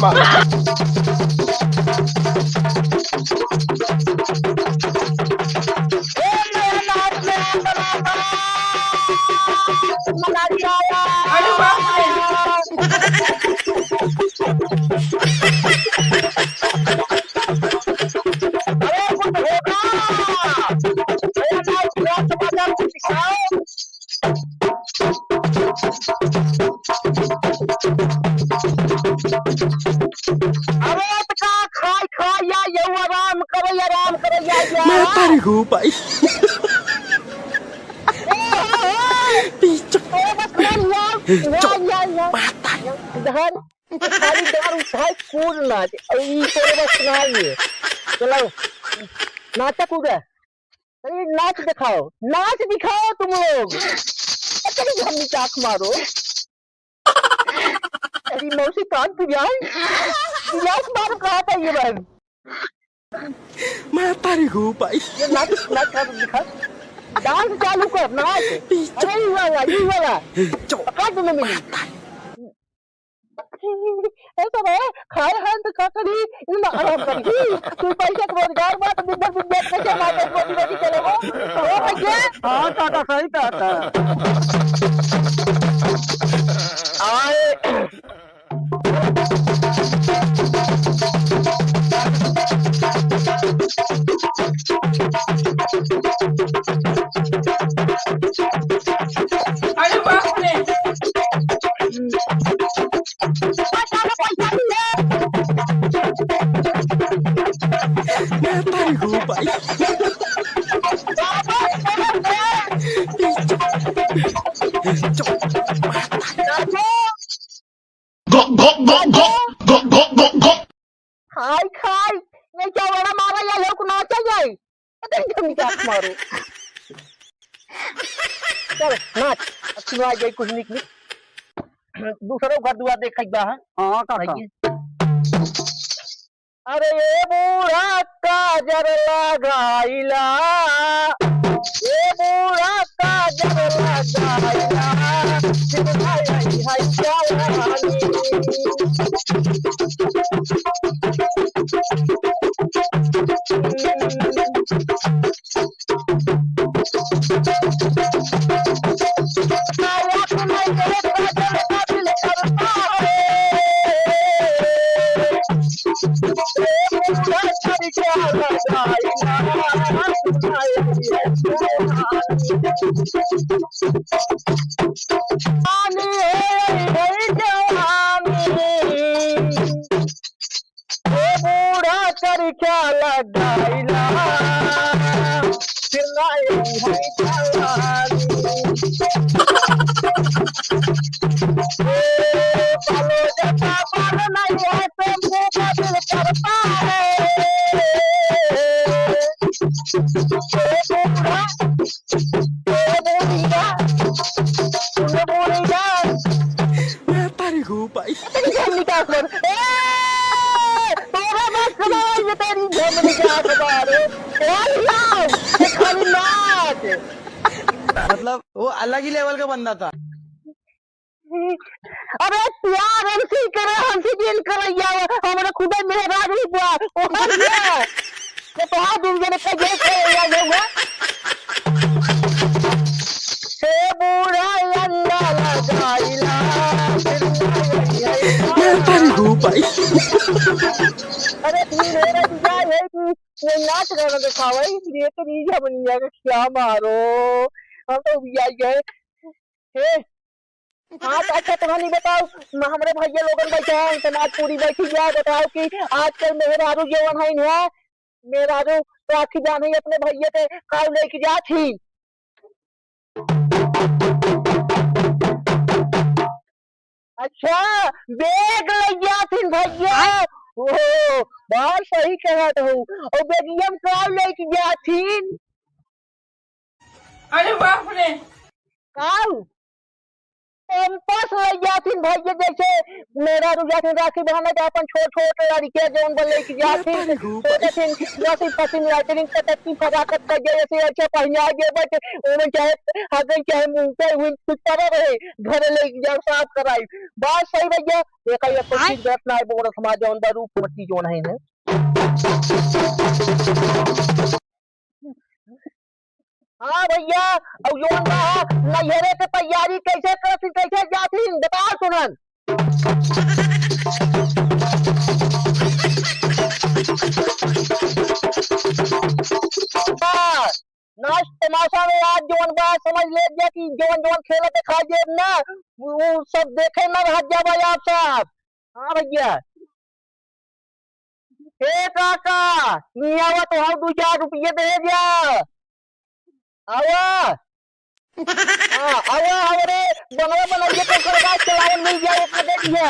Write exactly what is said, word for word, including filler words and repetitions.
ए, नया नाच में आ बना बा। मनाली आया। अरे बाप रे। अरे कुछ होगा। नया नाच, नया समाचार कुछ दिखाओ। अरे त का खाई खाई या, यऊ आराम करे, आराम करे या, या। मैं तारी हो भाई। ए, ए, ए। पीछे। तोरे बस में नहीं यार। ए, या, चुप। या, या। मैं तारी। इधर खाली डार उठाए कूद नाच। अरे ई तोरे बस में नहीं है। चलो, नाचा कूदा। अरे नाच दिखाओ, नाच दिखाओ तुम लोग। अरे घमनी चाक मारो। अरे मौसी कान पिराए। गिलास मारो कहाँ था ये बहन? मैं तारी हो भाई। ये नाच, नाच का दिखा। डांस चालू कर, नाच। अरे ये वाला, ये वाला। चुप। पकड़ दो मिनट। ऐसा है, खाए हैं तो का करी, इनमें आराम करी। तू पैसे के रोजगार बात, दिन भर दिन देख के मार्केट रोटी रोटी चले हो। ओ भैया। हाँ, काका, सही कहता है। आए। अरे बाप रे। मैं तारी हूँ भाई। गो, गो, गो, गो, गो, गो, गो, गो। खाई, खाई, नहीं क्या बड़ा मारा या लोग नाचा जाए। पता नहीं क्या क्या मारो। चल, नाच, अब सुना जाए कुछ निक निक। दूसरा घर दुआर देख एक बार, हाँ? हाँ, काका। भाई। अरे ये बूढ़ा काजर लगाइला, ये बूढ़ा काजर लगाइला, सिखाई है जवानी। ए बूढ़ा चरखा लडाइला, चिल्लाई है जवानी। ए बालो जटा बाल नहीं है, टेम्पो बदल करता है। ए बूढ़ा, ए बूढ़ा, ए बूढ़ा। मैं तारी हूँ भाई। तेरी जान निकाल कर। ए! तोरा बात सुनाओ, ये तेरी जान निकाल कर। ए, आओ, ये खाली नाच। मतलब, वो अलग ही लेवल का बंदा था। अरे, प्यार हमसे ही करे, हमसे जिन करैया, हमरा खुदे मेहरारू बा, ओहर बा। ये तो हाथ उन जने का ये करैया जाऊंगा। हे बूढ़ा अंडा लगाइला, फिर मैं तारी हूँ भाई। अरे, धीरे रे, जा, ये तू, ये नाच गाना दिखावा, ये तो नहीं जा बनिया का क्या मारो। हम तो उबिया गए। हे, हाँ, तो अच्छा, तुमन ई बताओ, म-, हमरे भैया लोगन बैठे हैं, समाज पूरी बैठी जाए, बताओ कि आजकल मेहरारू जवन है ना, मेहरारू तो आखिर जान है अपने भैया के काऊ लेके जात ही। अच्छा, बैग ले जात ही भैया। ओहो, बात सही कहत हो। और बैगिया में काऊ लेके जात ही? अरे बाप रे। काऊ? पैंपस लइ जाथिन भइया, जइसे मेहरारू जाथिन राखी बन्है त आपन छोट छोट लड़िके जउन बा लइके जाथिन, सोचथिन, वसी फसिन लैट्रिन पटकी फटाकत कर जाए, ऐसे अच्छा पहिना देबे त ओमन चाहे हगई चाहे मुंह पे हुई कुछ पड़ा रहे, घरे लइके जाओ साफ कराई। बात सही भइया, देखा ये कुछ आय। चीज गलत ना है, बोल समाज जउन बा रूप मती जउन है ना। हाँ भइया, अब जउन बा नैहरे के तैयारी कैसे करत ही, कैसे जात ही, बताओ सुनन। हाँ, नाच तमाशा में आज जउन बा समझ ले जे कि जउन जउन खेलत खा जेब ना, उ, उ सब देखे ना रह जाबा आप सब। हाँ भइया। ए काका, इहाँ आवा तो हम दू चार रुपये दे जा। आवा। हाँ, आवा, हमरे बनवा बनाइए तो ओकर बाद चलावन मिल जाए, ओकर दे दिया।